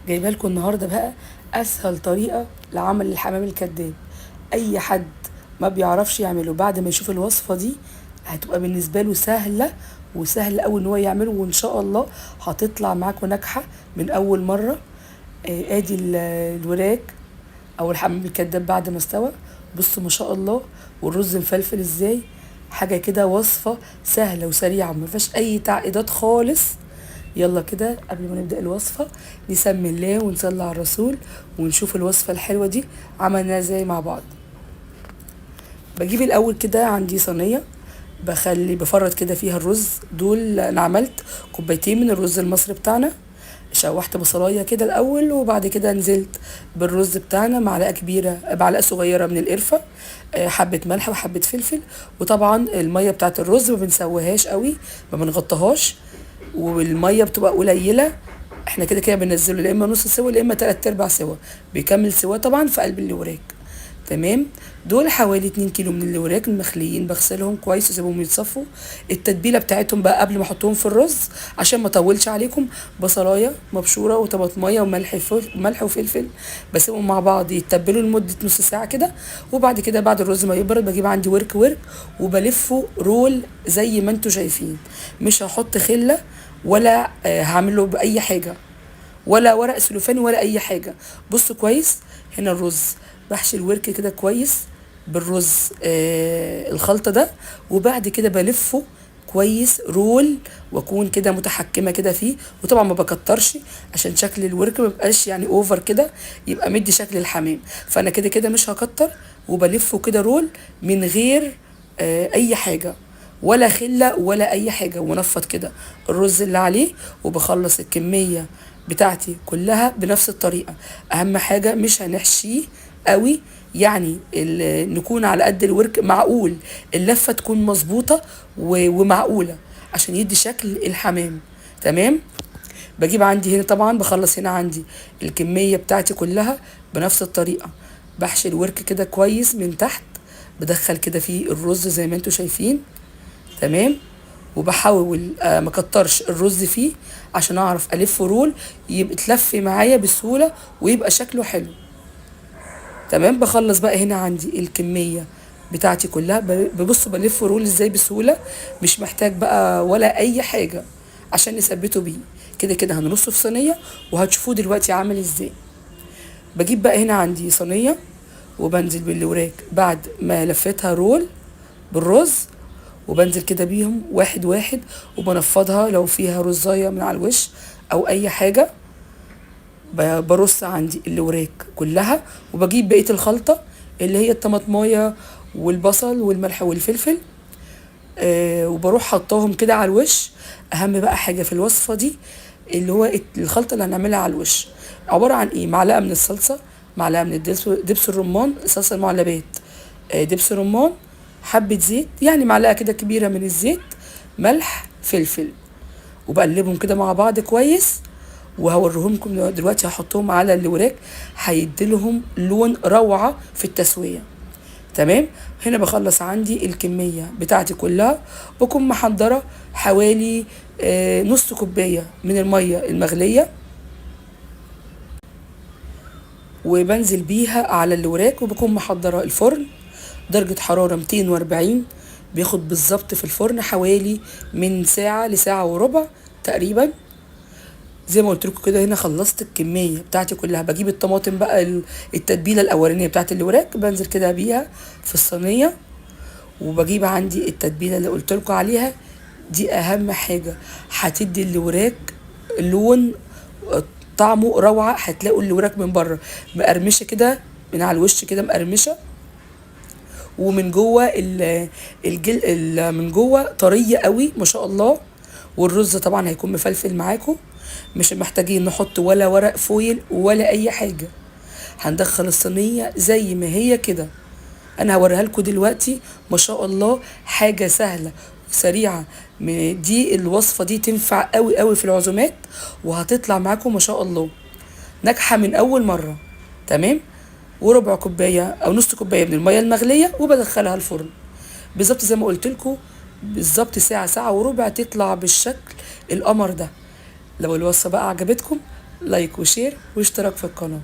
جايبه لكم النهارده بقى اسهل طريقه لعمل الحمام الكداب. اي حد ما بيعرفش يعمله بعد ما يشوف الوصفة دي هتبقى بالنسبة له سهلة، وسهل قوي ان هو يعمله، وان شاء الله هتطلع معاكم ناجحة من اول مرة. ادي الوراك او الحمام الكداب بعد ما استوى، بصوا ما شاء الله، والرز مفلفل ازاي. حاجة كده وصفه سهلة وسريعة ما فيهاش اي تعقيدات خالص. يلا كده قبل ما نبدا الوصفة نسمي الله ونصلي على الرسول ونشوف الوصفة الحلوة دي عملناها ازاي مع بعض. بجيب الاول كده عندي صينية، بفرط كده فيها الرز. دول انا عملت كوبايتين من الرز المصري بتاعنا، شوحت بصلايه كده الاول، وبعد كده نزلت بالرز بتاعنا معلقه كبيرة، معلقه صغيرة من القرفه، حبه ملح وحبه فلفل. وطبعا المية بتاعت الرز ما بنسويهاش قوي، ما بنغطيهاش، والمية بتبقى قليله. احنا كده كده بننزله يا اما نص سوا يا اما 3/4 سوا، بيكمل سوا طبعا في قلب الوراك. تمام. دول حوالي 2 كيلو من الوراك المخليين، بغسلهم كويس واسيبهم يتصفوا. التتبيله بتاعتهم بقى قبل ما احطهم في الرز عشان ما اطولش عليكم، بصلايه مبشوره وطماطميه وملح ملح وفلفل، بسيبهم مع بعض يتبلوا لمدة نص ساعة كده. وبعد كده بعد الرز ما يبرد بجيب عندي ورك ورك وبلفه roll زي ما انتم شايفين. مش هحط خله ولا هعمله باي حاجة، ولا ورق سلوفان ولا اي حاجة. بصوا كويس، هنا الرز بحشي الورك كده كويس بالرز الخلطة ده، وبعد كده بلفه كويس roll، واكون كده متحكمه كده فيه. وطبعا ما بكترش عشان شكل الورك ما يبقاش يعني over كده، يبقى مدي شكل الحمام. فانا كده كده مش هكتر، وبلفه كده roll من غير اي حاجة، ولا خله ولا اي حاجة، ونفض كده الرز اللي عليه. وبخلص الكمية بتاعتي كلها بنفس الطريقة. اهم حاجة مش هنحشيه قوي، يعني نكون على قد الورك، معقول اللفة تكون مظبوطة ومعقوله عشان يدي شكل الحمام. تمام. بجيب عندي هنا طبعا بخلص هنا عندي الكمية بتاعتي كلها بنفس الطريقة، بحشي الورك كده كويس من تحت، بدخل كده فيه الرز زي ما انتم شايفين. تمام. وبحاول ما اكترش الرز فيه عشان اعرف الف رول يبقى تلف معايا بسهولة ويبقى شكله حلو. تمام. بخلص بقى هنا عندي الكمية بتاعتي كلها، ببصوا بلف رول ازاي بسهولة، مش محتاج بقى ولا اي حاجة عشان نثبته بيه. كده كده هنرصه في صينية وهتشوفوه دلوقتي عامل ازاي. بجيب بقى هنا عندي صينية وبنزل بالوراك بعد ما لفيتها رول بالرز، وبنزل كده بيهم واحد واحد، وبنفضها لو فيها رزايه من على الوش او اي حاجة. برص عندي الوراك كلها، وبجيب بقية الخلطة اللي هي الطماطمايه والبصل والملح والفلفل، وبروح حطاهم كده على الوش. اهم بقى حاجة في الوصفة دي اللي هو الخلطة اللي هنعملها على الوش، عبارة عن ايه؟ معلقه من الصلصه، معلقه من دبس الرمان، صلصه المعلبات، دبس رمان، حبه زيت، يعني معلقه كده كبيرة من الزيت، ملح، فلفل، وبقلبهم كده مع بعض كويس. وهوريهم لكم دلوقتي، هحطهم على الوراك هيديلهم لون روعه في التسوية. تمام. هنا بخلص عندي الكمية بتاعتي كلها، بكون محضرة حوالي نص كوباية من المية المغليه، وبنزل بيها على الوراك. وبكون محضرة الفرن درجه حرارة 240، بياخد بالظبط في الفرن حوالي من ساعة لساعة وربع تقريبا. زي ما قلت لكم كده هنا خلصت الكمية بتاعتي كلها. بجيب الطماطم بقى التتبيله الاولانية بتاعت الوراك، بنزل كده بيها في الصينية، وبجيب عندي التتبيله اللي قلت لكم عليها دي، اهم حاجة هتدي الوراك لون طعمه روعه. هتلاقوا الوراك من بره مقرمشه كده، من على الوش كده مقرمشه، ومن جوه الجل من جوه طرية قوي ما شاء الله. والرز طبعا هيكون مفلفل معاكم، مش محتاجين نحط ولا ورق فويل ولا اي حاجة. هندخل الصينية زي ما هي كده، انا هوريها لكم دلوقتي ما شاء الله، حاجة سهلة وسريعة. دي الوصفة دي تنفع قوي قوي في العزومات، وهتطلع معاكم ما شاء الله ناجحة من اول مرة. تمام. وربع كوباية او نص كوباية من المية المغليه، وبدخلها الفرن بالظبط زي ما قلت لكم بالظبط ساعة، ساعة وربع، تطلع بالشكل القمر ده. لو الوصفة بقى عجبتكم like و share واشتراك في القناة.